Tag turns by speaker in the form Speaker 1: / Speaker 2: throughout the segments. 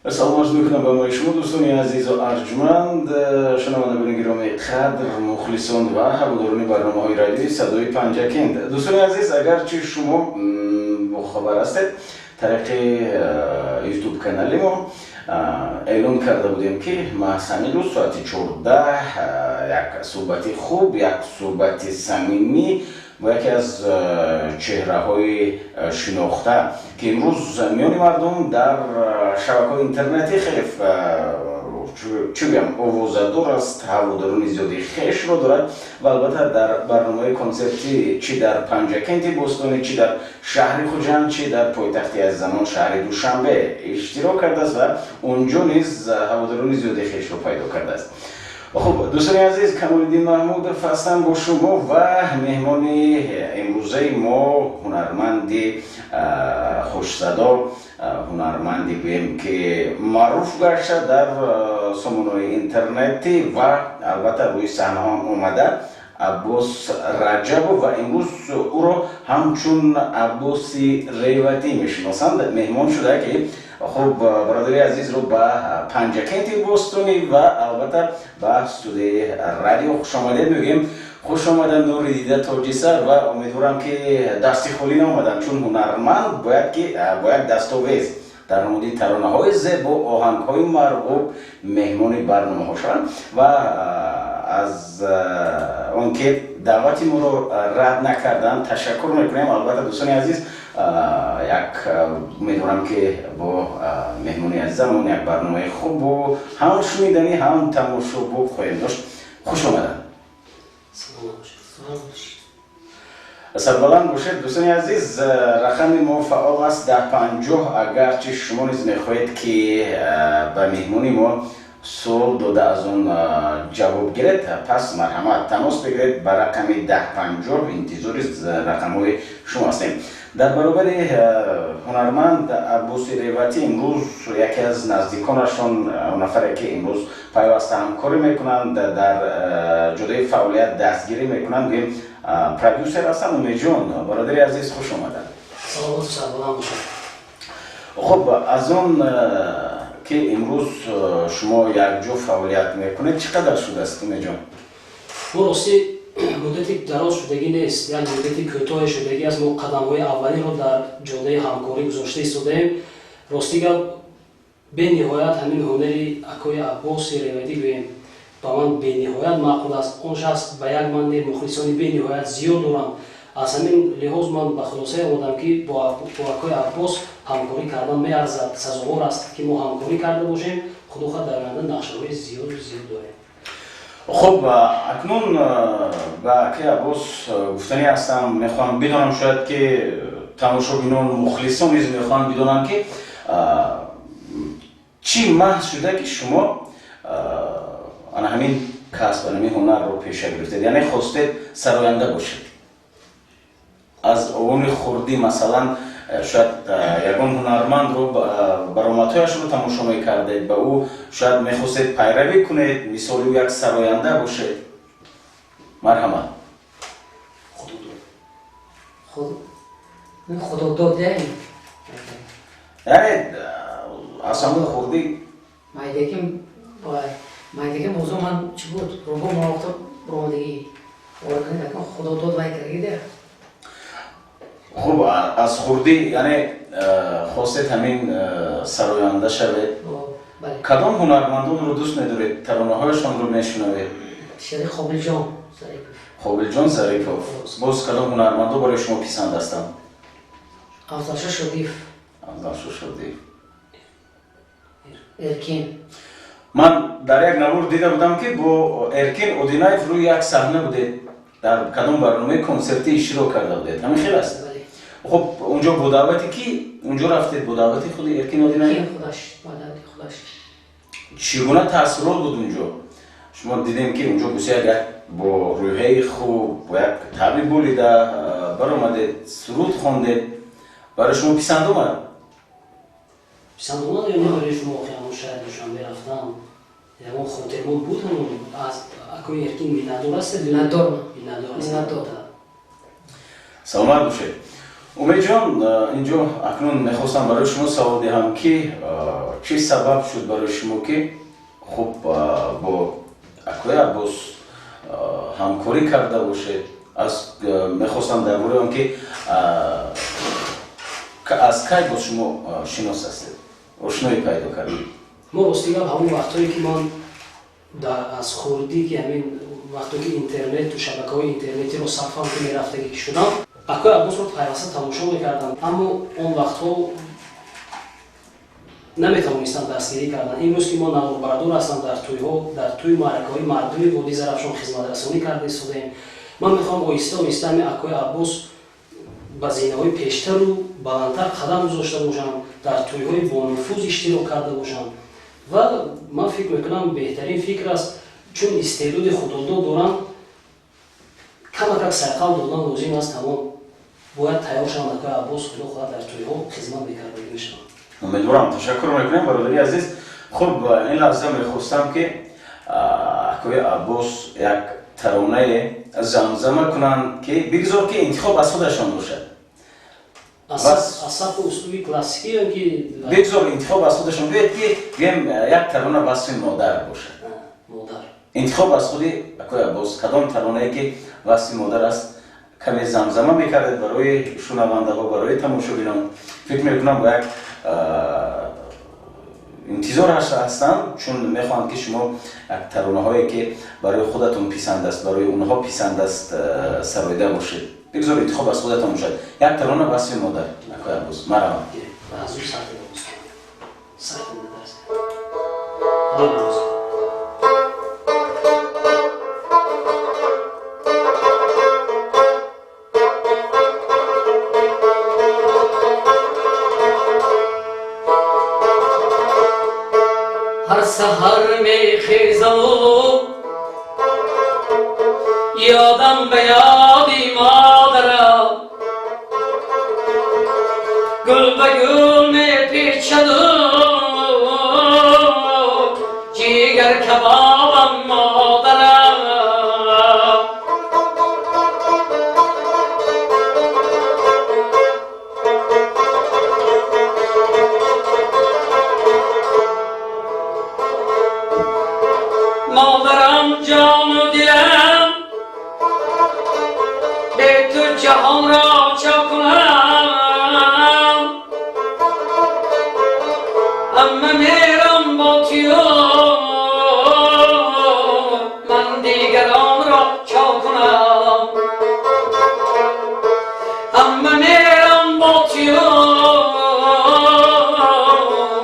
Speaker 1: Салом арз мекунам ба ҳамаи шумо, дӯстони азизу арҷманд, шунавандагони гиромии қадр, мухлисон ва ҳаводорони барномаҳои радиои Садои Панҷакент. Дӯстони азиз, агарчи шумо бохабар ҳастед, тариқи Ютуб канали мо эълон карда будем, ки маҳз ҳамин рӯз соати 14 як суҳбати хуб, як суҳбати самимӣ бо яке аз чеҳраҳои шинохта, ки имрӯз миёни мардум дар шабакаҳои интернетӣ хеле, чӣ гӯям, овозадор аст, ҳаводорони зиёди хешро дорад ва албатта дар барномаи консертӣ, чӣ дар Панҷакенти бостонӣ, чӣ дар шаҳри Хуҷанд, чӣ дар пойтахти азизамон, шаҳри Душанбе иштирок кардааст ва унҷо низ ҳаводорони зиёди хешро пайдо кардааст. Хуб, дӯстони азиз, Камолиддин Маҳмудов ҳастам бо шумо ва меҳмони имрӯзаи мо ҳунарманди хушсадо, ҳунарманди, гӯем, ки маъруф гашта дар сомонаҳои интернетӣ ва албатта рӯи саҳнаҳо омада, Аббос Раҷабов, ва имрӯз ӯро ҳамчун Аббоси Реватӣ мешиносанд, меҳмон шуда, ки хуб, бародари азизро ба Панҷакенти бостонӣ ва албатта ба студияи радио хушомадед мегӯем. Хуш омаданд, нури дида, тоҷисар, ва умедворам, ки дасти холӣ наомаданд, чун ҳунарманд бояд ки бо як дастовез дар намуди таронаҳои зебо, оҳангҳои марғуб меҳмони барномаҳо шаванд. Ва аз он ки даъвати моро рад накарданд, ташаккур мекунем. Албатта, дӯстони азиз, як умедворам, ки бо меҳмони азизамон як барномаи хубу ҳам шуниданӣ, ҳам тамошобоб хоҳем дошт. Хуш омаданд. Сарбаланд бошед. Дӯстони азиз, рақами мо фаъол аст, 1050. Агарчи шумо низ мехоҳед, ки ба меҳмони мо суол дода, аз он ҷавоб гиред, пас марҳамат, тамос бигиред ба рақами 1050. Интизори рақамҳои шумо ҳастем. Дар баробари ҳунарманд Аббоси Реватӣ имрӯз яке аз наздиконашон, нафаре ки имрӯз пайваста ҳамкорӣ мекунанд, дар ҷодаи фаъолият дастгирӣ мекунанд, гӯем, продюсер ҳастанд, Умедҷон, бародари азиз, хуш омаданд. Хуб, аз он ки имрӯз шумо якҷо фаъолият мекунед, чӣ қадар шудааст, Умедҷон?
Speaker 2: Мо ростӣ муддати дароз шудагӣ нест, як муддати кӯтоҳе шудагӣ аст. Мо қадамҳои аввалинро дар ҷодаи ҳамкорӣ гузошта истодаем. Ростӣ гап, бениҳоят ҳамин ҳунари акои Аббоси Ревадӣ, гӯем, ба ман бениҳоят маъқул аст. Он шахс ба як ман не, мухлисони бениҳоят зиёд доранд. Аз ҳамин лиҳоз ман ба хулосае омадам, ки бо акои Аббос ҳамкорӣ кардан меарзад, сазовор аст, ки мо ҳамкорӣ карда бошем. Худо хоҳад, дар оянда нақшаҳои зиёду зиёд дорем.
Speaker 1: Хуб, акнун ба акаи Аббос гуфтанӣ ҳастам, мехоҳам бидонам, шояд ки тамошобинон, мухлисон низ мехоҳанд бидонанд, ки чӣ маҳз шуда, ки шумо ана ҳамин касб, ана ҳамин ҳунарро пеша гирифтед, яъне хостед сароянда бошед аз овони хурдӣ. Масалан, шояд ягон ҳунармандро, баромадҳояшро тамошо мекардед, ба ӯ шояд мехостед пайравӣ кунед, мисоли ӯ як сароянда бошед. Марҳамат.
Speaker 3: Худодод.
Speaker 1: Яъне аз ҳамон хурдӣ?
Speaker 3: Майдаким мавзӯ ман чӣ буд, рубо мавқта ромадагӣ худодод вай кардагида.
Speaker 1: Хуб, аз хурдӣ яъне хостед ҳамин сароянда шавед. Кадом ҳунармандонро дӯст медоред, таронаҳояшонро мешунавед?
Speaker 3: Қобилҷон Зарипов.
Speaker 1: Қобилҷон Зарипов. Боз кадом ҳунармандо барои шумо писанд ҳастанд?
Speaker 3: Афзалшо Шодиев.
Speaker 1: Афзалшо Шодиев.
Speaker 3: Эркин.
Speaker 1: Ман дар як навор дида будам, ки бо Эркин Одинаев рӯи як саҳна будед, дар кадом барномаи консертӣ иштирок карда будед. Ҳамин хел аст? Хуб, унҷо бо даъвати кӣ унҷо рафтед? Бо даъвати худи Эркин Одинаев? Чӣ гуна таассурот буд унҷо? Шумо дидем, ки унҷо бисёр як бо рӯҳияи хуб, бо як таби болида баромадед, суруд хондед. Барои шумо писанд омад?
Speaker 2: Писанд омад ё не барои шумо охир ҳамон шаҳри Душанбе рафтан? Ягон хотирмон буд ҳамон? Аз акои Эркин миннатдор ҳастед?
Speaker 3: Миннатдор.
Speaker 2: Миннатдор.
Speaker 1: Саломат бошед. Умедҷон, инҷо акнун мехостам барои шумо савол диҳам, ки чӣ сабаб шуд барои шумо, ки хуб бо акои Аббос ҳамкорӣ карда бошед? Аз мехостам дар бораи он ки аз кай бо шумо шинос ҳастед, ошноӣ пайдо кардед?
Speaker 2: Мо, рости гап, ҳамон вақтҳое ки ман аз хурдӣ, ки ҳамин вақто ки интернету шабакаҳои интернетиро сарфам ки мерафтагӣ ки шудам, акои Аббосро пайваста тамошо мекардам, аммо он вақтҳо наметавонистам дастгирӣ кардан. Имрӯз ки мо наворбардор ҳастам, дар тӯйҳо, дар тӯи маъракаҳои мардуми водии Зарафшон хизматрасонӣ карда истодаем. Ман мехоҳам оҳиста оҳиста ҳамин акои Аббос ба зинаҳои пештару баландтар қадам гузошта бошам, дар тӯйҳои бонуфуз иштирок карда бошам. Ва ман фикр мекунам, беҳтарин фикр аст, чун истеъдоди худодод дорам, камакак сайқал додан лозим аст. Ҳамон бояд тайёр шаванд. Акои Аббос, худо хоҳад, дар тӯйҳо хизмат мекардагӣ мешаванд.
Speaker 1: Умедворам. Ташаккур мекунем, бародари азиз. Хуб, ин лаҳза мехостам, ки акои Аббос як таронае замзама кунанд, ки бигзор ки интихоб аз худашон бошад.
Speaker 2: Аз сабку услуби классикӣ ё ки?
Speaker 1: Бигзор интихоб аз худашон биёед, ки гӯем, як тарона васфи модар бошад.
Speaker 2: Модар.
Speaker 1: Интихоб аз худи акои Аббос, кадом таронае ки васфи модар аст, каме замзама мекардед барои шунавандаҳо, барои тамошобинон. Фикр мекунам, бо як интизор ҳастанд, чун мехоҳанд, ки шумо як таронаҳое ки барои худатон писанд аст, барои онҳо писанд аст, сароида бошед. Бигзор интихоб аз худатон бошад, як тарона васфи модар. Акои Аббос, марҳамат.
Speaker 2: Аз ӯ сар сар.
Speaker 3: Ҳар саҳар мехезам, ёдам ба ёди модарам, гул ба гул мепечаду ҷигар кабобам модарам. Модарам, ҷону дилам, бе ту ҷаҳонро чо кунам? Амма мерам бо тую, ман дигаронро чо кунам? Амма мерам бо тую,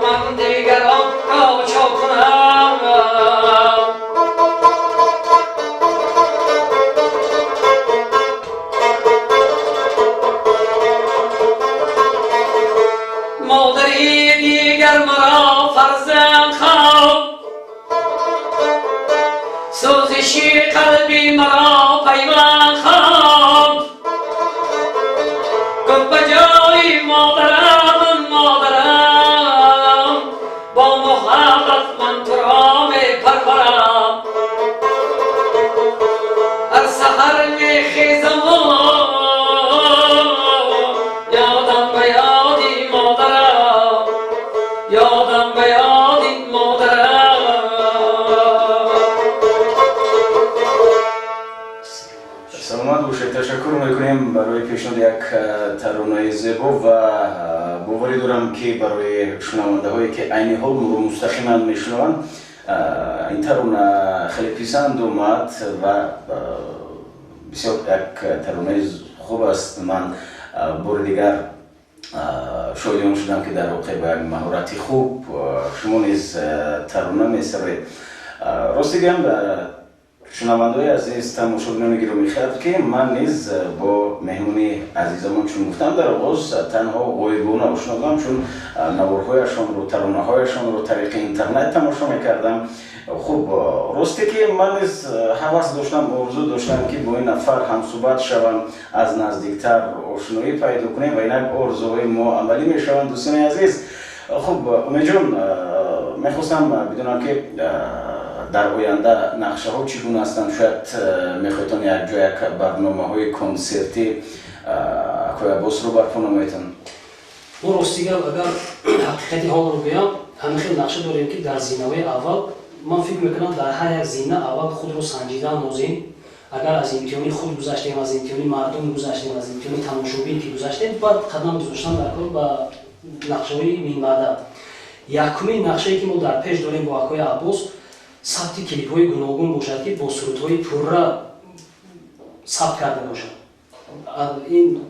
Speaker 3: ман дигаронро чо кунам? Модари дигар маро фарзанд хонд, сӯзиши қалби маро пайванд хонд. Гуфт: ба ҷои модарам, модарам, бо муҳаббат ман туро мепарварам. Ҳар саҳар мехезаму ёдам ба ёди модарам, ёдам ба ёди модарам.
Speaker 1: Саломат бошед. Ташаккур мекунем барои пешниҳоди як таронаи зебо ва боварӣ дорам, ки барои шунавандаҳое ки айни ҳол моро мустақиман мешунаванд, ин тарона хеле писанд омад ва бисёр як таронаи хуб аст. Ман бори дигар шоҳиди он шудам, ки дар воқеъ ба як маҳорати хуб шумо низ тарона месароед. Рости гӯям, шунавандаҳои азиз, тамошобинони гиромӣ қадр, ки ман низ бо меҳмони азизамон, чун гуфтам дар оғоз, танҳо ғоибона ошно будам, чун наворҳояшонро, таронаҳояшонро тариқи интернет тамошо мекардам. Хуб, росте ки ман низ ҳавас доштам, орзу доштам, ки бо ин нафар ҳамсӯҳбат шавам, аз наздиктар ошноӣ пайдо кунем ва инак орзуҳои мо амалӣ мешаванд, дӯстони азиз. Хуб, Умедҷон, мехостам бидонам, ки дар оянда нақшаҳо чӣ гуна ҳастанд. Шояд мехоҳедтон якҷо як барномаҳои консертӣ Акои Аббосро барпо намоедтон?
Speaker 2: Мо рости гап, агар ҳақиқати ҳолро гӯям, ҳамин хел нақша дорем, ки дар зинаҳои аввал, ман фикр мекунам, дар ҳар як зина аввал худро санҷидан лозим. Агар аз имтиҳони худ гузаштем, аз имтиҳони мардум гузаштем, аз имтиҳони тамошобин ки гузаштем, баъд қадам гузоштан дар кор ба нақшаҳои минбаъда. Якумин нақшае, ки мо дар пеш дорем бо акои Аббос, сабти клипҳои гуногун бошад, ки бо сурудҳои пурра сабт карда бошад. Ин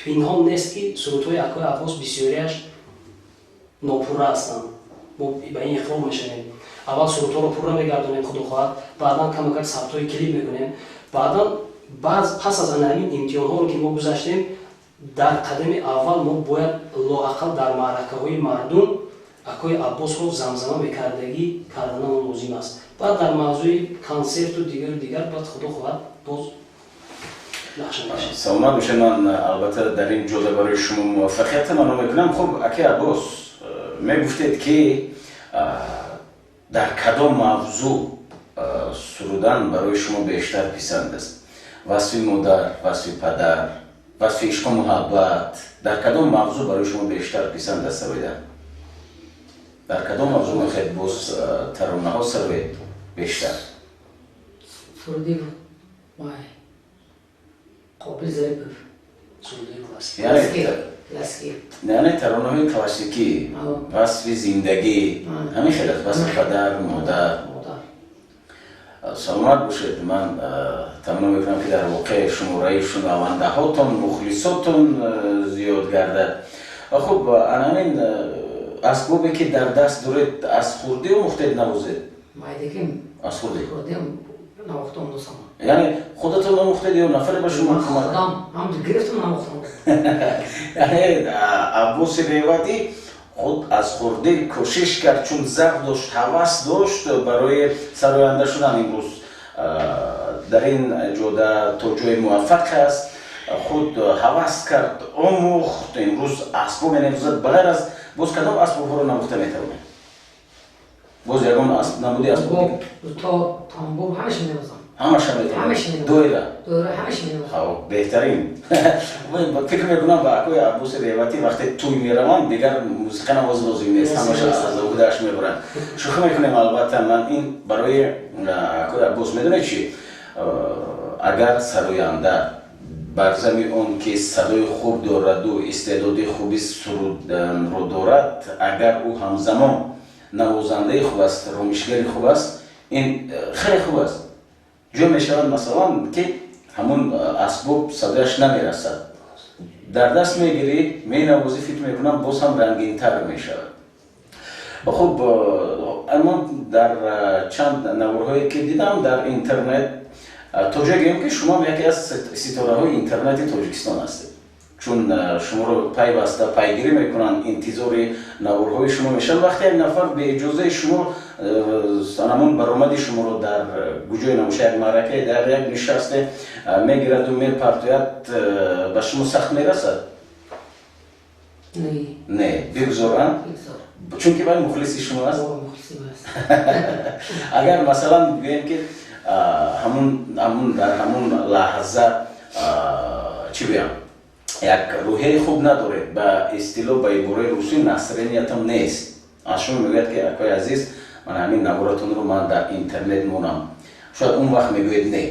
Speaker 2: пинҳон нест, ки сурудҳои акои Аббос бисёриаш нопурра ҳастанд. Мо ба ин иқрор мешавем. Аввал сурудҳоро пурра мегардонем, худо хоҳад, баъдан камакак сабтҳои клип мекунем, баъдан пас аз ана ҳамин имтиҳонҳоро ки мо гузаштем, дар қадами аввал мо бояд лоақал дар маъракаҳои мардум акои Аббосро замзама мекардагӣ карданамон лозим аст. Баъд дар мавзӯи консерту дигару дигар баъд, худо хоҳад, боз нақша мешавад.
Speaker 1: Саломат бошед. Ман албатта дар ин ҷода барои шумо муваффақият таманно мекунам. Хуб, аки Аббос, мегуфтед, ки дар кадом мавзӯъ сурудан барои шумо бештар писанд аст: васфи модар, васфи падар, васфи ишқу муҳаббат? Дар кадом мавзӯъ барои шумо бештар писанд аст сароидан? Дар кадом мавзӯъ мехоҳед боз таронаҳо сароед бештар?
Speaker 3: Суруди вай Қобил Зарипов.
Speaker 2: Суруди классик.
Speaker 3: Классики.
Speaker 1: Яъне таронаҳои классикӣ, васфи зиндагӣ, ҳамин хел аст, васфи падар, модар. Саломат бошед. Ман таманно мекунам, ки дар воқеъ шумораи шунавандаҳотон, мухлисотон зиёд гардад. Хуб, ана ҳамин асбобе, ки дар даст доред, аз хурдӣ омӯхтед навозед? Аз хурдӣ? Яъне худатон омӯхтед ё нафаре ба шумо
Speaker 3: кӯмак? Гирифтам, навохтам.
Speaker 1: Яъне Аббоси Реватӣ худ аз хурдӣ кӯшиш кард, чун завқ дошт, ҳавас дошт барои сароянда шудан. Имрӯз дар ин ҷода то ҷое муваффақ аст. Худ ҳавас кард, омӯхт, имрӯз асбоб менавозад. Ба ғайр аз боз кадом асбобҳоро навохта метавонед? Боз ягон намуди асбоб?
Speaker 3: Тамбур, ҳамаша менавозам.
Speaker 1: Ҳамаша метавонед? Доира?
Speaker 3: Доира, ҳамаша менавозам.
Speaker 1: Беҳтарин. Фикр мекунам, ба акои Аббоси Реватӣ вақте тӯй мераванд, дигар мусиқа навоз лозим нест, ҳамаша аз уҳдааш мебаранд. Шӯхӣ мекунем, албатта. Ман ин барои акои Аббос, медонед чи, агар сароянда бар зами он ки садои хуб дораду истеъдоди хуби суруданро дорад, агар ӯ ҳамзамон навозандаи хуб аст, ромишгари хуб аст, ин хеле хуб аст. Ҷо мешавад, масалан, ки ҳамун асбоб садояш намерасад, дар даст мегирӣ, менавозӣ, фикр мекунам, боз ҳам рангинтар мешавад. Хуб, аммо дар чанд наворҳое, ки дидам дар интернет, то ҷое гӯем, ки шумоам яке аз ситораҳои интернети Тоҷикистон ҳастед, чун шуморо пайваста пайгирӣ мекунанд, интизори наворҳои шумо мешаванд. Вақте як нафар беиҷозаи шумо ҳамон баромади шуморо дар куҷое набоша, як маъракае, дар як нишасте мегираду мепартояд, ба шумо сахт мерасад? Не, бигузоранд, чунки вай мухлиси шумо аст. Агар, масалан, гӯем, ки ҳамун дар ҳамун лаҳза, чӣ гӯям, як рӯҳияи хуб надоред, ба истилоҳ, ба ибораи русӣ, настроения тон нест, аз шумо мегӯяд, ки акои азиз, ман ҳамин наворатонро ман дар интернет монам, шояд он вақт мегӯед не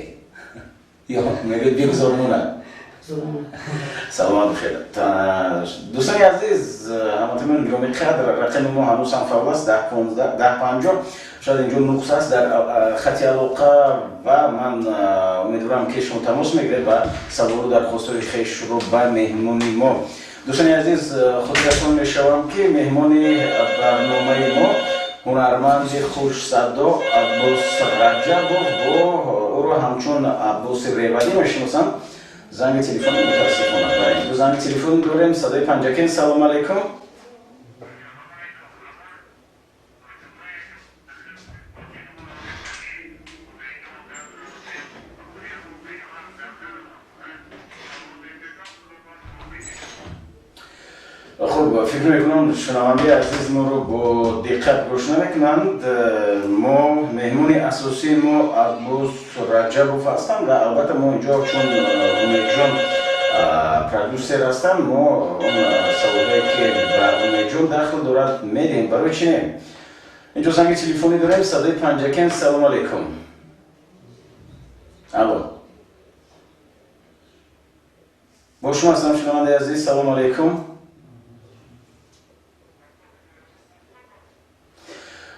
Speaker 1: ё мегӯед бигузор монад? Саломат бошед. Дӯстони азиз, ҳамватанони гиромӣ қадр, рақами мо ҳанӯз ҳам фаъол аст: 10 15 10 50. Шояд инҷо нуқс аст дар хати алоқа ва ман умедворам, ки шумо тамос мегиред ва саволу дархостҳои хешро ба меҳмони мо. Дӯстони азиз, хотиррасон мешавам, ки меҳмони барномаи мо ҳунарманди хушсадо Аббос Раҷабов, бо ӯро ҳамчун Аббоси Ревадӣ мешиносам. Занги телефони, мутаассифона, ду занги телефон дорем. Садои Панҷакент, салому алайкум. Хуб, фикр мекунам, шунавандаи азиз моро бо диққат гӯш намекунанд. Мо меҳмони асосии мо Аббос Раҷабов ҳастанд ва албатта мо инҷо чун Умедҷон Продюсер ҳастанд. Мо он саволҳое, ки ба Умедҷон дахл дорад, медиҳем. Барои чи не? Инҷо занги телефонӣ дорем. Садои Панҷакент, салому алейкум. Алло, бо шумо ҳастам, шунавандаи азиз, салому алейкум.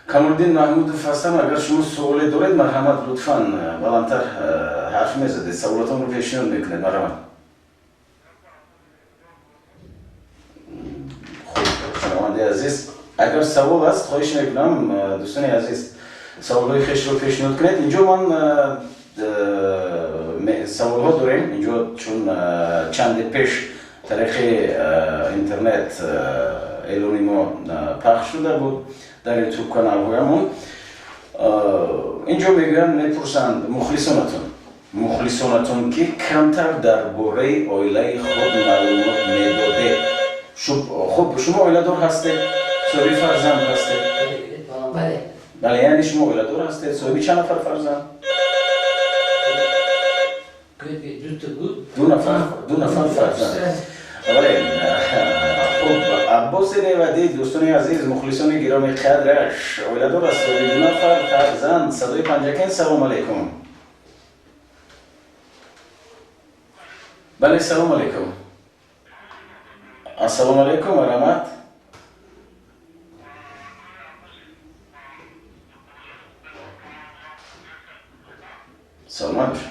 Speaker 1: Камолиддин Маҳмудов ҳастам. Агар шумо суоле доред, марҳамат, лутфан баландтар ҳарф мезадед, саволотонро пешниҳод мекунед, марҳамат. Хуб, шунавандаи азиз, агар савол аст, хоҳиш мекунам, дӯстони азиз, саволҳои хешро пешниҳод кунед. Инҷо ман саволҳо дорем. Инҷо чун чанде пеш тариқи интернет эълони мо пахш шуда буд дар ютуб каналҳоямон. Инҷо мегӯянд, мепурсанд мухлисонатон, ки камтар дар бораи оилаи худ маълумот медодед. Хуб, шумо оиладор ҳастед, соҳиби фарзанд ҳастед?
Speaker 3: Бале.
Speaker 1: Бале, яъне шумо оиладор ҳастед, соҳиби чанд нафар фарзанд? Ду нафар, 2 нафар фарзанд, бале. Хуб, Аббоси Невадӣ, дӯстони азиз, мухлисони гироми қадраш, оиладор аст, соҳиби 2 нафар фарзанд. Садои Панҷакент, салому алейкум. Бале, салому алейкум. Ассалому алейкум, марҳамат. Саломат бошед.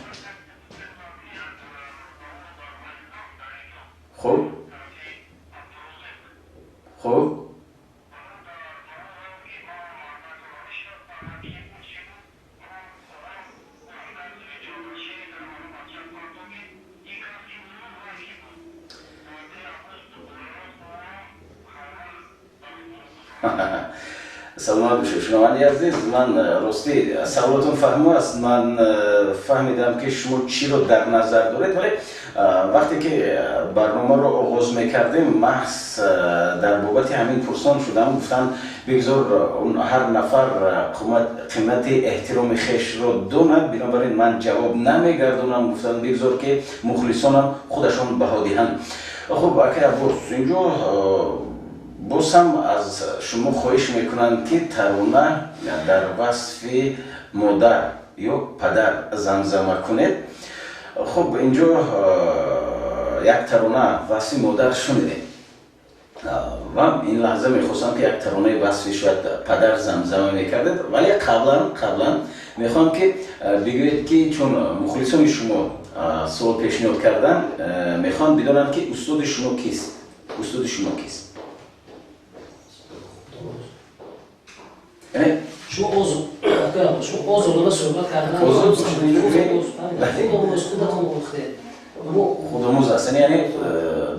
Speaker 1: Хуб. Саломат бошед, шунавандаи азиз. Ман ростӣ саволотон фаҳмо аст, ман фаҳмидам, ки шумо чиро дар назар доред, вале вақте ки барномаро оғоз мекардем, маҳз дар бобати ҳамин пурсон шудам. Гуфтанд, бигзор ҳар нафар қимати эҳтироми хешро донад, бинобар ин ман ҷавоб намегардонам. Гуфтанд, бигзор, ки мухлисонам худашон баҳо диҳанд. Хуб, акай Аббос, инҷо боз ҳам аз шумо хоҳиш мекунанд, ки тарона дар васфи модар ё падар замзама кунед. Хуб, инҷо як тарона васфи модар шунидем ва ин лаҳза мехостам, ки як таронаи васфи шояд падар замзама мекардед, вале қаблан мехоҳам, ки бигӯед, ки чун мухлисони шумо суол пешниҳод карданд, мехоҳанд бидонанд, ки устоди шумо кист, устоди шумо кист? Яъне
Speaker 2: шумо озодона суҳбат кардан.
Speaker 1: Озод.
Speaker 2: Худатон омӯхтед.
Speaker 1: Худомӯз ҳастен, яъне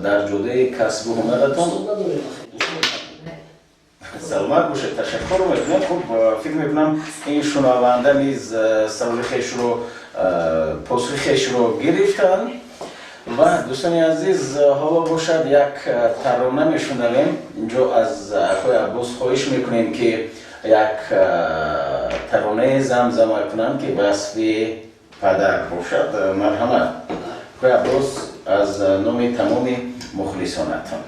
Speaker 1: дар ҷодаи касбу ҳунаратон. Саломат бошед, ташаккур мекунем. Хуб, фикр мекунам, ин шунаванда низ саволи хешро, посухи хешро гирифтанд. Ва дӯстони азиз, ҳоло бошад, як тарона мешунавем. Инҷо аз акои Аббос хоҳиш мекунем, ки як таронае замзама кунанд, ки васфи падар бошад. Марҳамат, акои Аббос, аз номи тамоми мухлисонатон.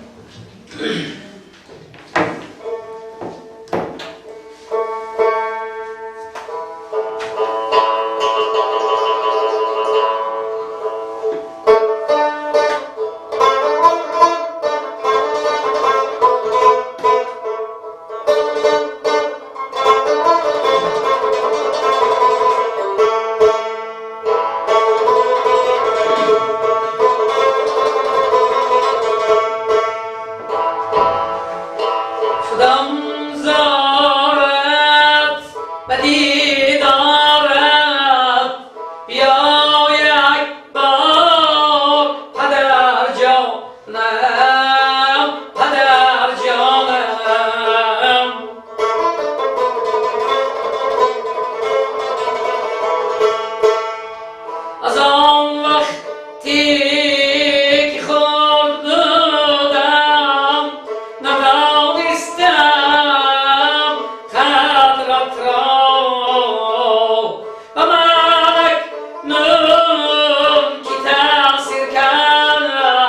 Speaker 3: شدم زارت به دیدارت، بیا یک بار پدر جانم، پدر جانم. از آن وقتی که خرد بودم، ندانستم قدرت را و من اکنون که تحصیل کردم.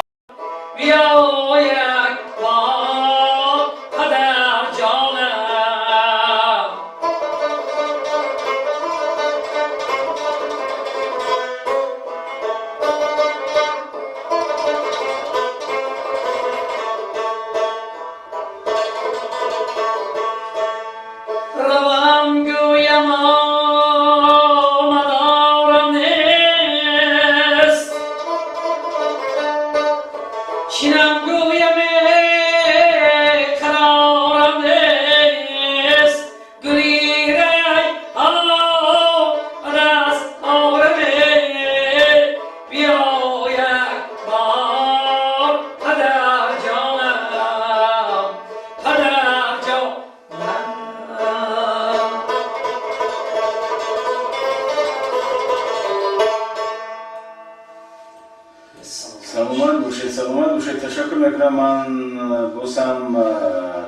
Speaker 1: Ташаккур мекунам. Ман боз ҳам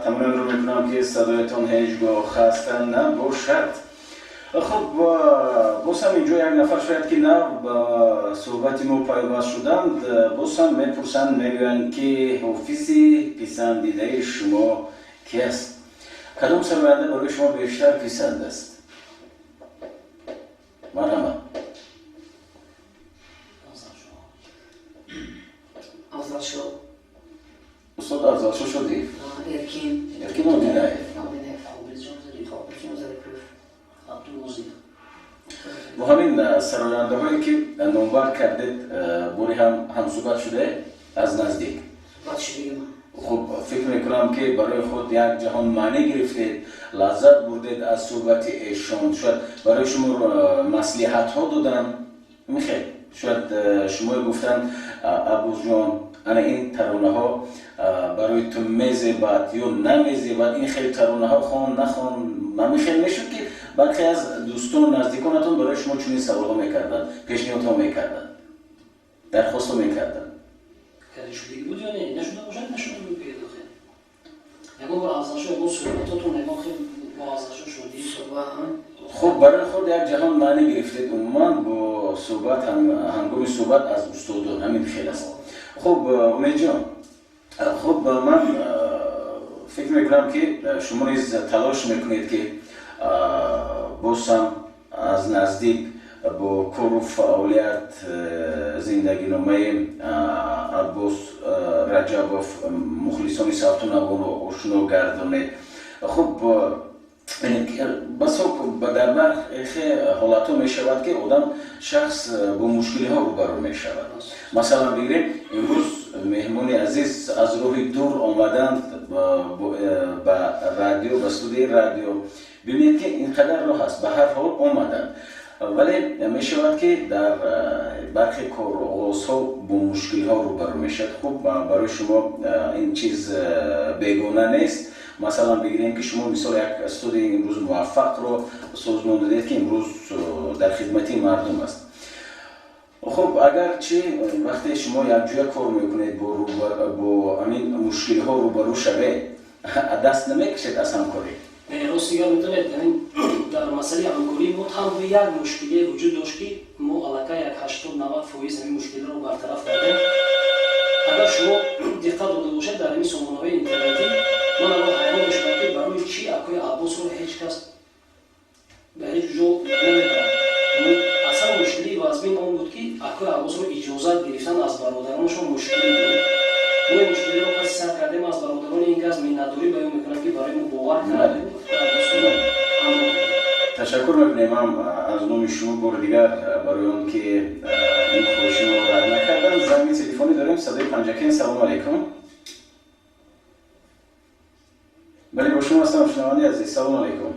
Speaker 1: таманноро мекунам, ки садоятон ҳеҷ гоҳ хаста набошад. Хуб, боз ҳам инҷо як нафар, шояд ки нав ба суҳбати мо пайваст шуданд, боз ҳам мепурсанд, мегӯянд, ки ҳофизи писандидаи шумо ки аст? Кадом сароянда барои шумо бештар писанд аст? Марҳамат.
Speaker 3: Афзалшо.
Speaker 1: Устод Афзалшо Шодиев.
Speaker 3: Эркин.
Speaker 1: Эркин Одинаев.
Speaker 3: Одинаев.
Speaker 2: Қобилҷон Зарипов.
Speaker 3: Қобилҷон Зарипов.
Speaker 2: Абдурозиқ.
Speaker 1: Бо ҳамин сарояндаҳое, ки номбар кардед, бори ҳам ҳамсӯҳбат шудаед аз наздик?
Speaker 3: Суҳбат шудагиман.
Speaker 1: Хуб, фикр мекунам, ки барои худ як ҷаҳон маънӣ гирифтед, лаззат бурдед аз суҳбати эшон. Шояд барои шумо маслиҳатҳо доданд, михел, шояд шумое гуфтанд: «Аббосҷон, ана ин таронаҳо барои ту мезебад ё намезебад, ин хел таронаҳо хон, нахон». Ҳамин хел мешуд, ки бархе аз дӯстон, наздиконатон барои шумо чунин саволҳо мекарданд, пешниҳодҳо мекарданд, дархостҳо мекарданд?
Speaker 2: Карда шудагӣ буд ё не? Нашуда бошад, нашуда мегӯед. Охир ягон бор Афзалшо, ягон суҳбатотон, ягон хел бо Афзалшо шудӣ?
Speaker 3: Суҳбат.
Speaker 1: Хуб, барои худ як ҷаҳон маънӣ гирифтед умуман бо суҳбат, ҳангоми суҳбат аз устодон, ҳамин хел аст. Хуб, Умедҷон, хуб, ман фикр мекунам, ки шумо низ талош мекунед, ки боз ҳам аз наздик бо кору фаъолият, зиндагиномаи Аббос Раҷабов мухлисони савту наворо ошно гардонед. Хуб, басо дар бархе ҳолатҳо мешавад, ки одам, шахс бо мушкилиҳо рӯбарӯ мешавад. Масалан, бигирем, имрӯз меҳмони азиз аз роҳи дур омаданд ба радио, ба студияи радио. Бибинед, ки ин қадар роҳ аст, ба ҳар ҳол омаданд, вале мешавад, ки дар бархе короғозҳо бо мушкилиҳо рӯбарӯ мешавад. Хуб, барои шумо ин чиз бегона нест. Масалан, бигирем, ки шумо мисол як студияи имрӯз муваффақро созмон додед, ки имрӯз дар хидмати мардум аст. Хуб, агарчи вақте шумо якҷоя кор мекунед, бо ҳамин мушкилиҳо рӯбарӯ шавед, даст намекашед аз ҳамкорӣ?
Speaker 2: Рости гап, медонед, ҳамин дар масъалаи ҳамкории мо танҳо як мушкилие вуҷуд дошт, ки мо аллакай як 80-90% ҳамин мушкилиро бартараф кардем. Агар шумо диққат дода бошед, дар ҳамин сомонаҳои интернетӣ ман аввал ҳайрон мешудам, ки барои чӣ акои Аббосро ҳеҷ кас ба ҳеҷ ҷо намебарад. Аслан мушкилии вазмин он буд, ки акои Аббосро иҷозат гирифтан аз бародаронашон мушкилӣ буд. Мо ин мушкилиро паси сар кардем. Аз бародарони ин кас миннатдорӣ баён мекунам, ки барои мо бовар кард.
Speaker 1: Ташаккур мекунем ҳам аз номи шумо бори дигар барои он ки ин хоҳиши моро рад накарданд. Занги телефонӣ дорем. Садои Панҷакен, салому алайкум. Бале, бо шумо ҳастам, шунавандаи азиз, салому алайкум.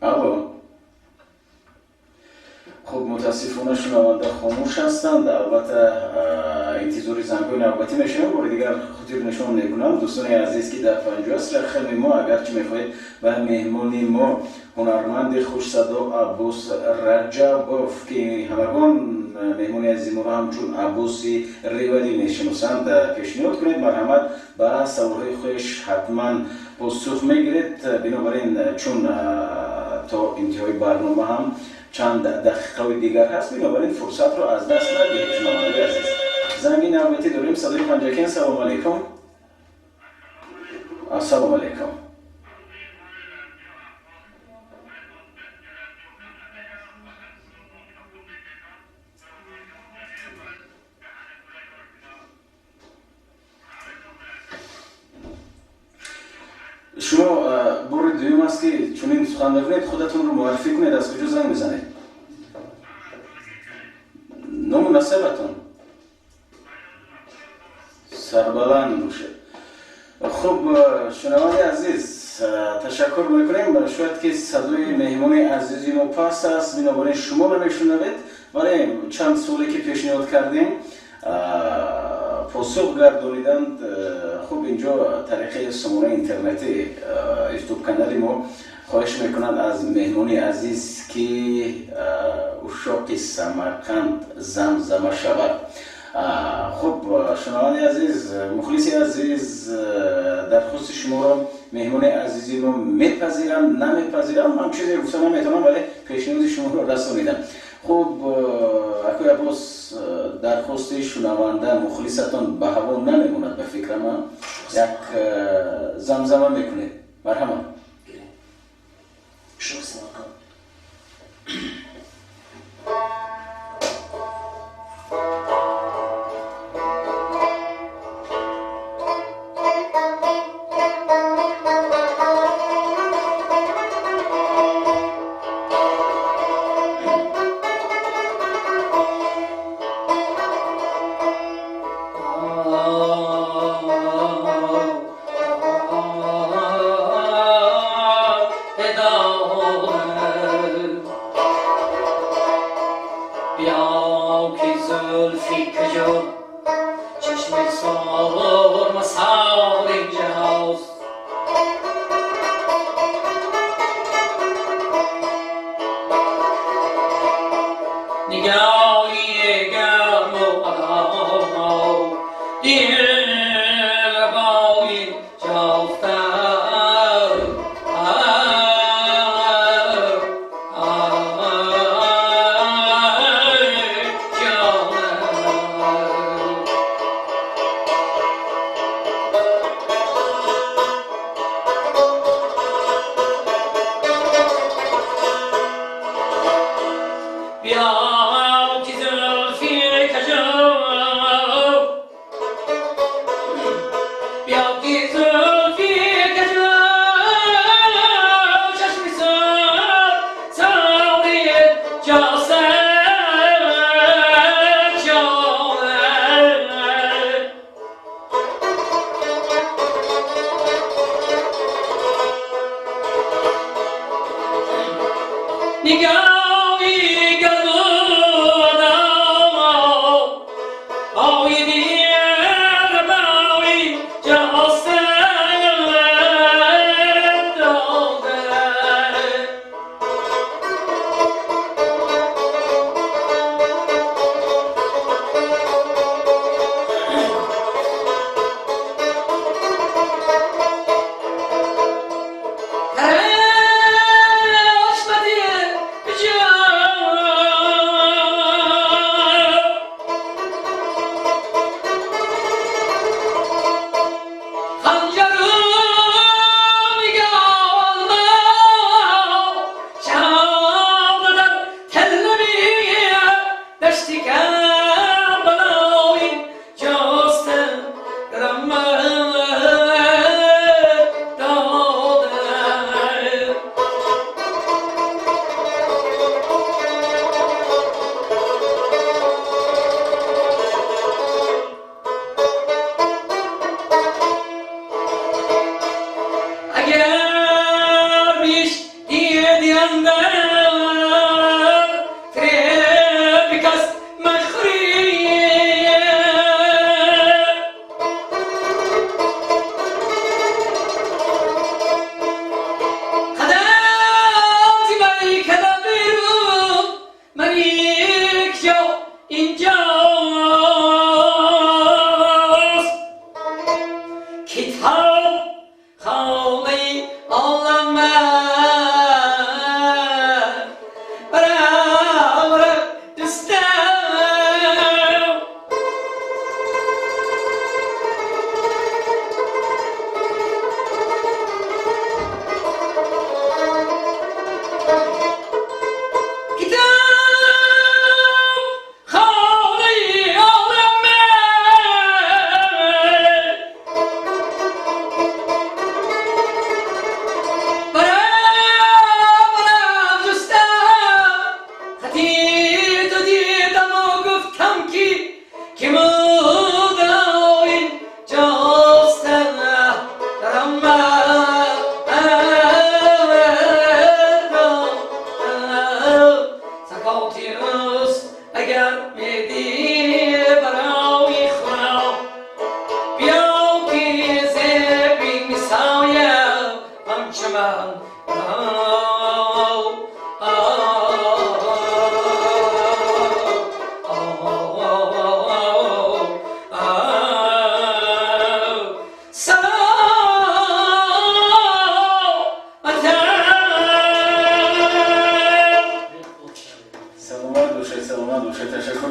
Speaker 1: Алло. Хуб, мутаассифона, шунаванда хомӯш ҳастанд. Албатта, интизори зангҳои навбатӣ мешавем. Бори дигар хотир нишон мекунам, дӯстони азиз, ки дар 58 рақами мо агарчи мехоҳед ба меҳмони мо, ҳунарманди хушсадо Аббос Раҷабов, ки ҳамагон меҳмони азизи моро ҳамчун Аббоси Ревалӣ мешиносанд, пешниҳод кунед, марҳамат, ба саволҳои хеш ҳатман посух мегиред. Бинобар ин, чун то интиҳои барнома ҳам чанд дақиқаи дигар ҳаст, бинобар ин фурсатро аз даст надиҳед, шунавандаи азиз. Занги навбатӣ дорем. Садои Панҷакен, салому алайкум. Ассалому алайкум. Шумо бори дуюм аст, ки чунин сухан мекунед. Худатонро муаррифӣ кунед, аз куҷо занг мезанед, ному насабатон. Сарбаланд бошед. Хуб, шунавандаи азиз, ташаккур мекунем. Шояд ки садои меҳмони азизи мо паст аст, бинобар ин шумо намешунавед, вале чанд суоле ки пешниҳод кардем, посух гардониданд. Хуб, инҷо тариқи сомонаи интернетӣ, Ютуб канали мо хоҳиш мекунанд аз меҳмони азиз, ки Ушшоқи Самарқанд замзама шавад. Хуб, шунавандаи азиз, мухлиси азиз, дархости шуморо меҳмони азизи мо мепазирам, намепазирам, ман чизе гуфта наметавонам, вале пешниҳоди шуморо расонидам. Хуб, акои Аббос, дархости шунаванда, мухлисатон ба ҳаво намемонад, ба фикрам, як замзама мекунед. Марҳамат.
Speaker 2: Шух Самарқанд.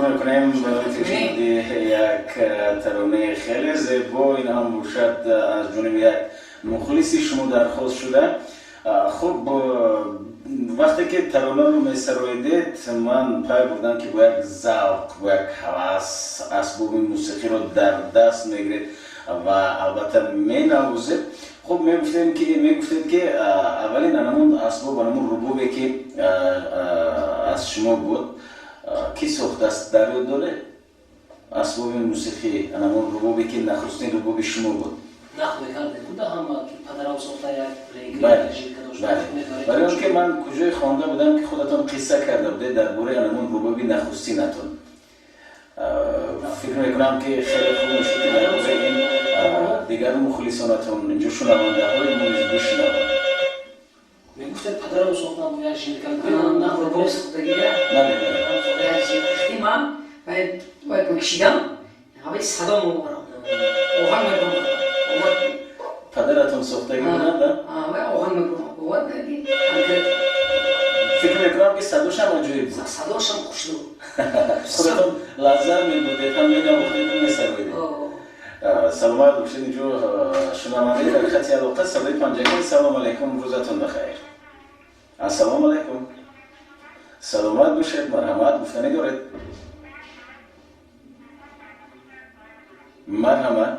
Speaker 1: Мекунем барои пешниҳоди як таронаи хеле зебо. Ин ҳам бошад, аз ҷониби як мухлиси шумо дархост шуда. Хуб, вақте ки таронаро месароидед, ман пай бурдам, ки бо як завқ, бо як ҳавас асбоби мусиқиро дар даст мегиред ва албатта менавозед. Хуб, мегуфтем ки аввалин анамун асбоб, анамун рубобе, ки аз шумо буд, кӣ сохтааст, дар ёд доред? Асбоби мусиқӣ, анамун рубобе, ки нахустин рубоби шумо буд.
Speaker 2: Нақл мекардем буда ҳама, ки падарам сохта, як
Speaker 1: Барои он ки ман куҷое хонда будам, ки худатон қисса карда будед дар бораи анамун рубоби нахустинатон. Фикр мекунам, ки хеле хуб мешуд, ки дар бораи ин дигар мухлисонатон, инҷо шунавандаҳои мо низ бишнаванд.
Speaker 2: Мегуфтед, падарам сохтам, як жилка.
Speaker 3: Рубоб сохтагия, як жилка ман вай кашидам, ҳаваи садо мебарам, оҳанг мебарам.
Speaker 1: Падаратон сохтагӣ буданд?
Speaker 3: Вай оҳанг мебарам, бовар кардӣ?
Speaker 1: Фикр мекунам, ки садошам аҷоиб буд.
Speaker 3: Садошам хушрӯ.
Speaker 1: Худатон лаззат мебурдед, ҳам менавохтед, месароидед. Саломат бошед. Инҷо шунавандаи дар хати алоқа, Садои Панҷакент. Салом алайкум, рӯзатон бахайр. Ассалому алайкум, саломат бошед, марҳамат, гуфтанӣ доред? Марҳамат.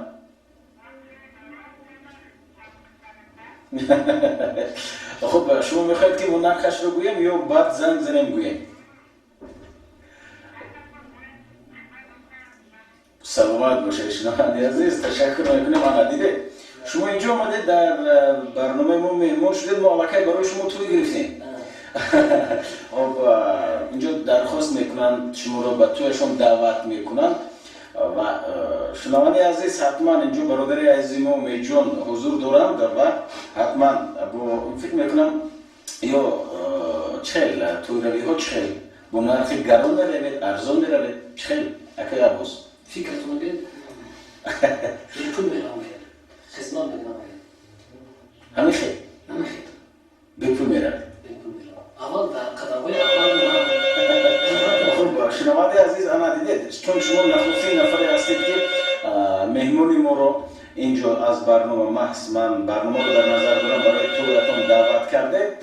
Speaker 1: Хуб, шумо мехоҳед, ки мо нархашро гӯем ё баъд занг занем, гӯем? Саломат бошед, шунавандаи азиз, ташаккур мекунем. Ана, дидед, шумо инҷо омадед, дар барномаи мо меҳмон шудед, мо аллакай барои шумо тӯй гирифтем. Хоб, инҷо дархост мекунанд, шуморо ба тӯяшон даъват мекунанд. Ва шунавандаи азиз, ҳатман инҷо бародари азизи мо Умедҷон ҳузур доранд ва ҳатман бо фикр мекунам, ё чӣ хел тӯйравиҳо, чӣ хел, бо нархи гарон меравед, арзон меравед, чӣ хел, акай Аббос?
Speaker 2: Фикратон бед, бепул меравам, хизмат мекунам.
Speaker 1: Ҳамин хел бепул меравед?
Speaker 2: Бепул меравам, аввал дар қадамҳои аввал.
Speaker 1: Хуб, шунавандаи азиз, ана дидед, чун шумо нахустин нафаре ҳастед, ки меҳмони моро инҷо аз барнома, маҳз ман барномаро дар назар дорам, барои тӯятон даъват кардед,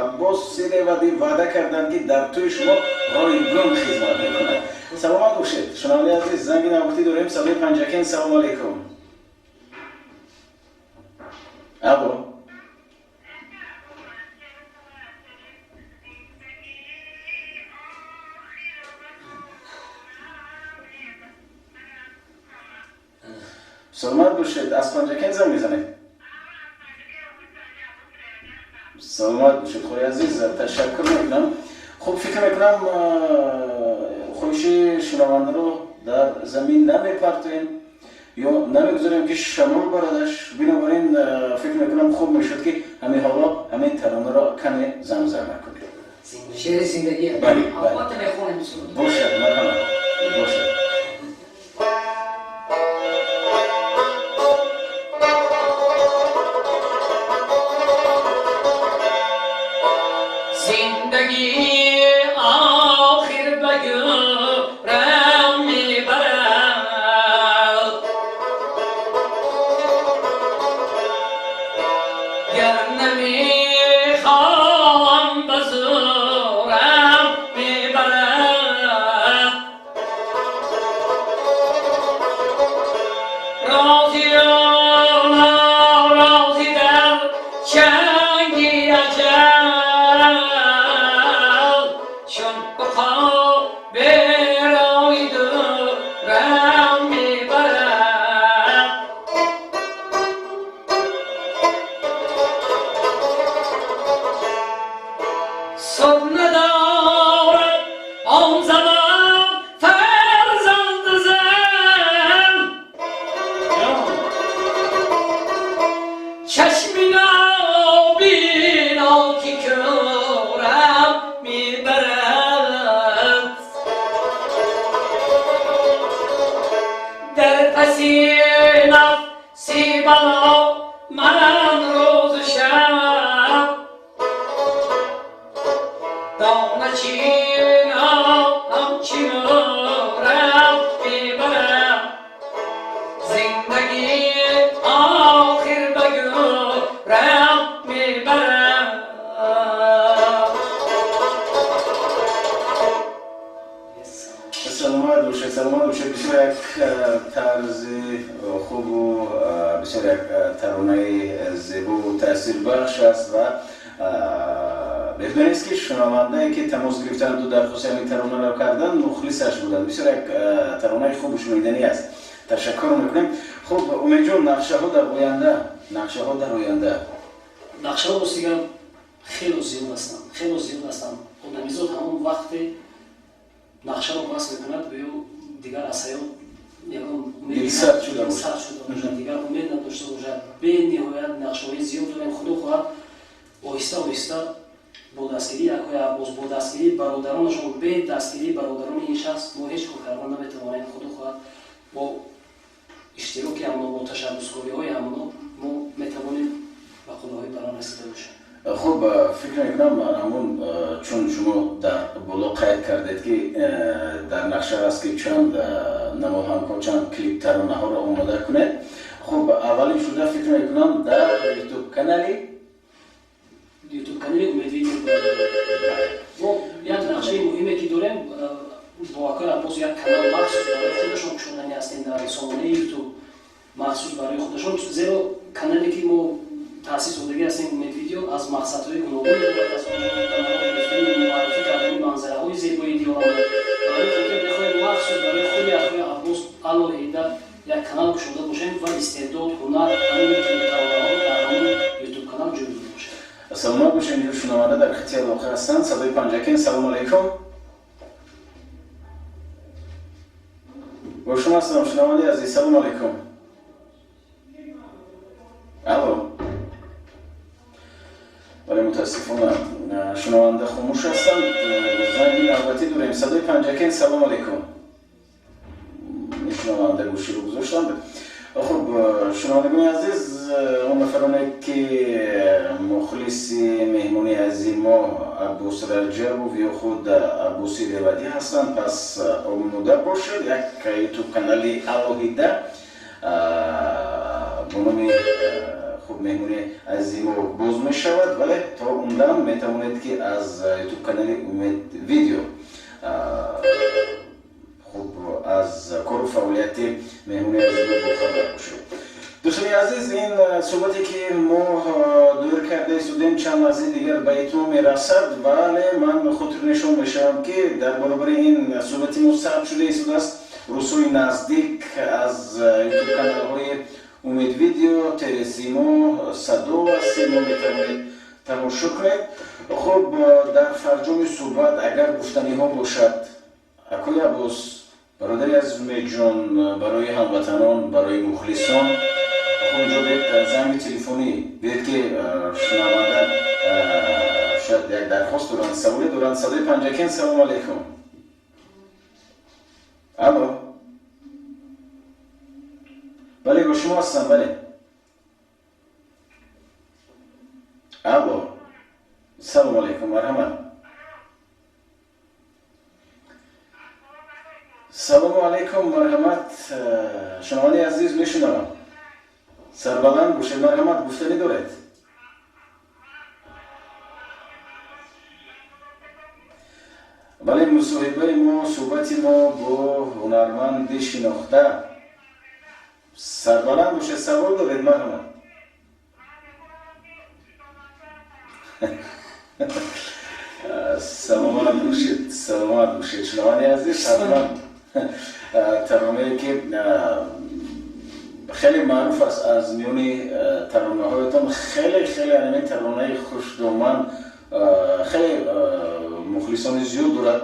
Speaker 1: Аббос Сиревади ваъда карданд, ки дар тӯи шумо ройгон хизмат мекунад. Саломат бошед. Шунавандаи азиз, занги навбатӣ дорем, Садои Панҷакент. Салому алайкум, алло. Саломат бошед, аз Панҷакент занг мезанед. Саломат бошед, хоҳи азиз, ташаккур мекунам. Хуб, фикр мекунам, хоҳиши шунавандаро дар замин намепартоем ё намегузорем, ки шамол барадаш. Бинобар ин, фикр мекунам, хуб мешуд, ки ҳамин ҳоло ҳамин таронаро каме замзама кунем.
Speaker 3: Шеъри зиндагӣ.
Speaker 1: Бале.
Speaker 3: Албатта, мехонем.
Speaker 1: Бошад, марҳамат, бошад.
Speaker 3: Зиндагӣ охир ба гӯрам мебарад, гар намехоҳам, ба зӯрам мебарад. Рози рози дар чанги аҷал, чун уқоб берои дурам мебарад. Суд надорад он замон фарзанд зан, чашми нобино, ки кӯрам мебарад. Дар паси нафси бало ман рӯзу шаб дона чинам, ҳамчи.
Speaker 1: Бисёр як тарзи хубу бисёр як таронаи зебову таъсирбахш аст ва беҳтар нест, ки шунавандае, ки тамос гирифтанду дархости ҳамин таронаро карданд, мухлисаш буданд. Бисёр як таронаи хубу шуниданӣ аст. Ташаккур мекунем. Хуб, Умедҷон, нақшаҳо дар оянда, нақшаҳо дар оянда?
Speaker 2: Нақшаҳо, ростига, хело зиёд ҳастанд, хело зиёд ҳастанд. Одамизод ҳамон вақте нақшаро баст мекунад, гӯё дигар аз ҳаёт ягон
Speaker 1: дилсард шуда бошад.
Speaker 2: Сард шуда бошад, дигар умед надошта бошад. Бениҳоят нақшаҳои зиёд дорем. Худо хоҳад, оҳиста оҳиста бо дастгирии акои Аббос, бо дастгирии бародаронашон, бе дастгирии бародарони ин шахс мо ҳеҷ кор кардан наметавонем. Худо хоҳад, бо иштироки ҳамоно, бо ташаббускориҳои ҳамоно мо метавонем ба қуллаҳои баланд расида бошем.
Speaker 1: Хуб, фикр мекунам, ҳамон чун шумо дар боло қайд кардед, ки дар нақша аст, ки чанд намоҳангҳо, чанд клип таронаҳоро омода кунед. Хуб, аввалин шуда, фикр мекунам, дар ютуб канали
Speaker 2: ютуб канали Умедвидео. Мо як нақшаи муҳиме, ки дорем, бо акои Аббос як канал махсус барои худашон кушодани ҳастем дар сомонаи ютуб, махсус барои худашон, зеро канале, ки мо таъсис додагӣ ҳастем, Умедвидео, аз мақсадҳои гуногун иборат аст, муаррифӣ кардани манзараҳои зебои диёрамон. Барои хотир мехоҳем махсус барои худи акои Аббос алоҳида як канал кушода бошем ва истеъдод, ҳунар, тамоми клиптаронаҳоро дар ҳамон ютуб канал ҷой дода бошем.
Speaker 1: Саломат бошед. Инҷо шунаванда дар хати алоқа ҳастанд. Садои Панҷакент, салому алайкум, бо шумо ҳастам, шунавандаи азиз. Салому алайкум, алло. Вале мутаассифона шунаванда хомӯш ҳастанд. Занги навбатӣ дорем. Садои Панҷакент, салому алайкум. Шунаванда гӯширо гузоштанд. Хуб, шунавандагони азиз, он нафароне, ки мухлиси меҳмони азизи мо Аббос Раҷабов ё худ Аббоси Ревадӣ ҳастанд, пас омода бошед, як ютуб канали алоҳида бо номи хуб меҳмони азизи мо боз мешавад, вале то он дам метавонед, ки аз ютуб канали Умед Видео хуб аз кору фаъолияти меҳмони азизи мо бохабар бошед. Дӯстони азиз, ин суҳбате, ки мо доир карда истодем, чанд лаҳзаи дигар ба итмом мерасад, вале ман хотирнишон мешавам, ки дар баробари ин суҳбати мо сабт шуда истодааст. Рӯзҳои наздик аз ютуб каналҳои Умед Видео, Телесимо, Садо ва Симо метавонед тамошо кунед. Хуб, дар фарҷоми суҳбат агар гуфтаниҳо бошад, акои Аббос, бародари азиз Умедҷон, барои ҳамватанон, барои мухлисон. Хуб, инҷо биед, занги телефонӣ биед, ки шунаванда шояд як дархост доранд, саволе доранд. Садои Панҷакент, салому алайкум, алло. Бале, бо шумо ҳастам, бале, алло, салому алайкум, марҳамат. Салому алайкум, марҳамат, шунавандаи азиз, мешунавам, сарбаланд бошед, марҳамат, гуфтанӣ доред? Бале, мусоҳибаи мо, суҳбати мо бо ҳунарманди шинохта. Сарбаланд бошед, савол доред, марҳамат. Саломат бошед, саломат бошед, шунавандаи азиз. Ҳатман таронае, ки хеле маъруф аст аз миёни таронаҳоятон, хеле хеле ҳамин таронаи хушдоман хеле мухлисони зиёд дорад,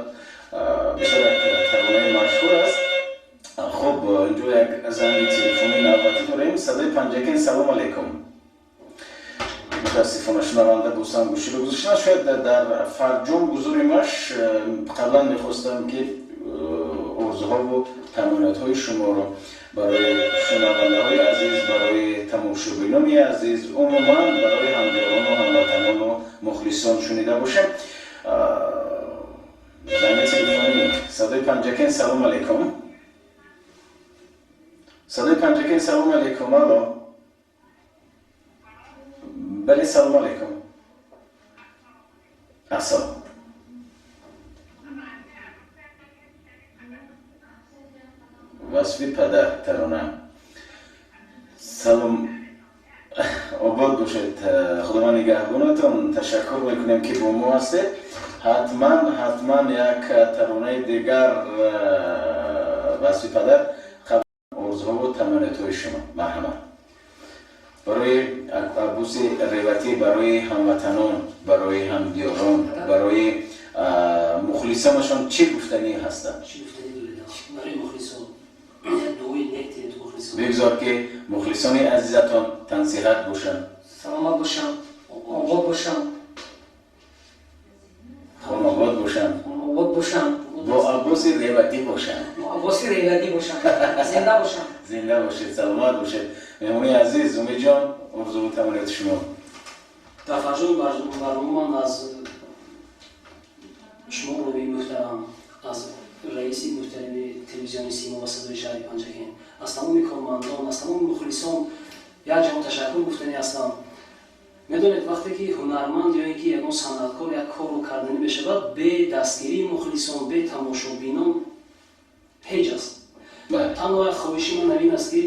Speaker 1: бисёр як таронаи машҳур аст. Хуб, инҷо як занги телефонии навбатӣ дорем. Садои Панҷакент, салому алайкум. Мутаассифона, шунаванда босам гӯширо гузоштан. Шояд дар фарҷом гузоримаш, қаблан мехостам, ки орзуҳову таманниётҳои шуморо барои шунавандаҳои азиз, барои тамошобинони азиз, умуман барои ҳамдиёрону ҳамватанону мухлисон шунида бошем. Занги телефонӣ. Садои Панҷакент, салому алайкум. Садои Панҷакент, салому алайкум, алло. Бале, салому алайкум, ассалом. Васфи падар тарона. Салом, обод бошед, Худованд нигаҳбонатон. Ташаккур мекунем, ки бо мо ҳастед. Ҳатман, ҳатман як таронаи дигар, васфи падар. Орзуҳову таманниётҳои шумо, марҳамат, барои Аббоси Реватӣ, барои ҳамватанон, барои ҳамдиёрон, барои мухлисонашон чӣ гуфтанӣ ҳастанд?
Speaker 2: Чӣ гуфтанӣ доред барои мухлисон? Як дуои нек диҳед мухлисон.
Speaker 1: Бигзор, ки мухлисони азизатон тансиҳат бошанд.
Speaker 3: Саломат бошам, обод бошам.
Speaker 1: Хонобод бошанд.
Speaker 3: Обод бошам.
Speaker 1: Бо Аббоси Реватӣ бошанд.
Speaker 3: Бо Аббоси Реватӣ бошам, зинда бошам.
Speaker 1: Зинда бошед, саломат бошед. Меҳмони азиз, Умедҷон, орзуву таманниёти шумо.
Speaker 2: Дар фарҷоми барнома ман аз шумо, ровии муҳтарам, аз раиси муҳтарами телевизиони Симо ва Садои шаҳри Панҷакент, аз тамоми кормандон, аз тамоми мухлисон як ҷаҳон ташаккур гуфтанӣ ҳастам. Медонед, вақте ки ҳунарманд ё ин ки ягон санъаткор як корро карданӣ мешавад, бе дастгирии мухлисон, бе тамошобинон ҳеҷ аст. Танҳо як хоҳиши ман ҳамин аст, ки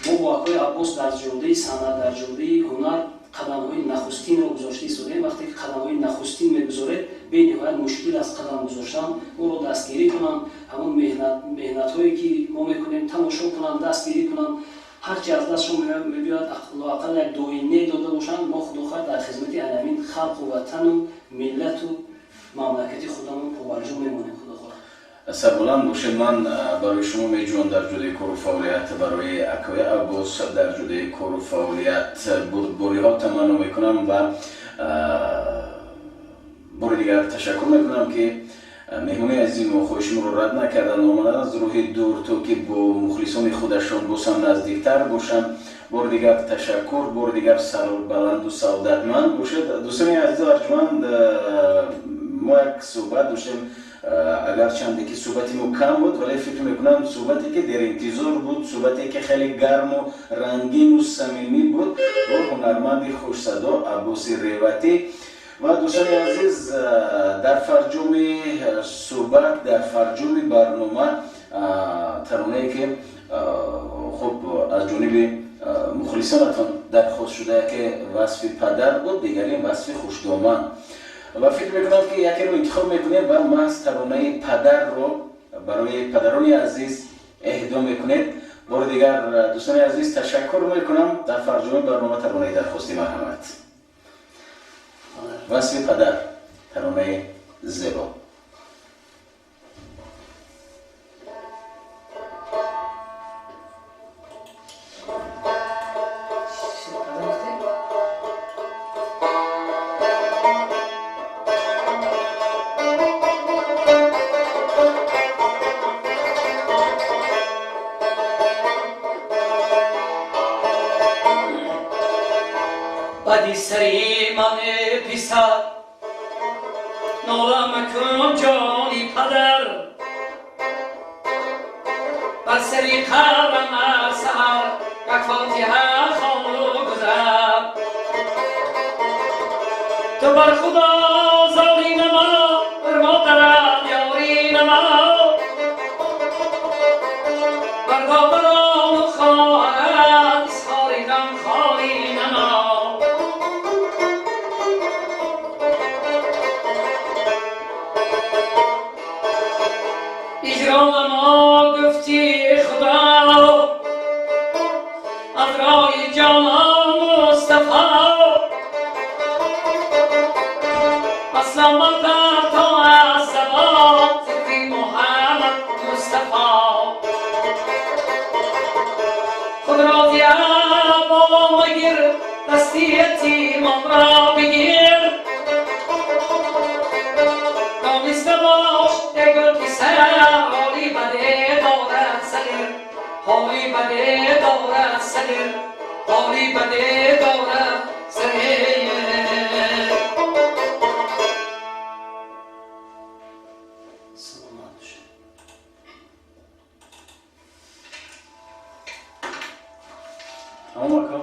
Speaker 2: мо бо акои Аббос дар ҷодаи санъат, дар ҷодаи ҳунар қадамҳои нахустинро гузошта истодаем. Вақте ки қадамҳои нахустин мегузоред, бениҳоят мушкил аст қадам гузоштан. Моро дастгирӣ кунанд, ҳамон меҳнатҳое ки мо мекунем, тамошо кунанд, дастгирӣ кунанд. Ҳарчи аз дастшон мебиёяд, лоақал як дуои нек дода бошанд. Мо, худо хоҳад, дар хизмати ҳамин халқу ватану миллату мамлакати худамон побарҷо мемонем, худо хоҳад.
Speaker 1: Сарбуланд бошед. Ман барои шумо, Умедҷон, дар ҷодаи кору фаъолият, барои акои Аббос дар ҷодаи кору фаъолият бурдбориҳо таманно мекунам ва бори дигар ташаккур мекунам, ки меҳмони азизи мо хоҳиши моро рад накарданд, омаданд аз роҳи дур, то ки бо мухлисони худашон боз ҳам наздиктар бошанд. Бори дигар ташаккур, бори дигар сарбаланду саодатманд бошед. Дӯстони азизу арҷманд, мо як суҳбат доштем. Агарчанде ки суҳбати мо кам буд, вале фикр мекунам, суҳбате ки деринтизор буд, суҳбате ки хеле гарму рангину самимӣ буд бо ҳунарманди хушсадо Аббоси Реватӣ. Ва дӯстони азиз, дар фарҷоми суҳбат, дар фарҷоми барнома таронае ки хуб аз ҷониби мухлисонатон дархост шуда, яке васфи падар буд, дигаре васфи хушдоман, ва фикр мекунам, ки якеро интихоб мекунем ва маҳз таронаи падарро барои падарони азиз эҳдо мекунед. Бори дигар, дӯстони азиз, ташаккур мекунам. Дар фарҷоми барнома таронаи дархостӣ, марҳамат, васфи падар, таронаи зебо.
Speaker 3: Бади сари ман, писар, нола макун, ҷони падар. Бар сари қабрам аз саҳар як фотиҳа хону гузар. Ту бар Худо зорӣ намо, бар модарат ёрӣ намо, бар додарону хоҳарат изҳори ғамхорӣ намо. Иҷро намо гуфти Худо аз роҳи ҷонон Мустафо. Аслам бар то аз забон зикри Муҳаммад Мустафо. Худ розия боло магир, дасти ятимонро бигир. Дониста бош, эй гул писар, ҳоли баде дорад сағир, ҳоли баде дорад сағир, ҳоли баде дорад сағир.
Speaker 2: Саломат бошед.
Speaker 1: Тамом, ако.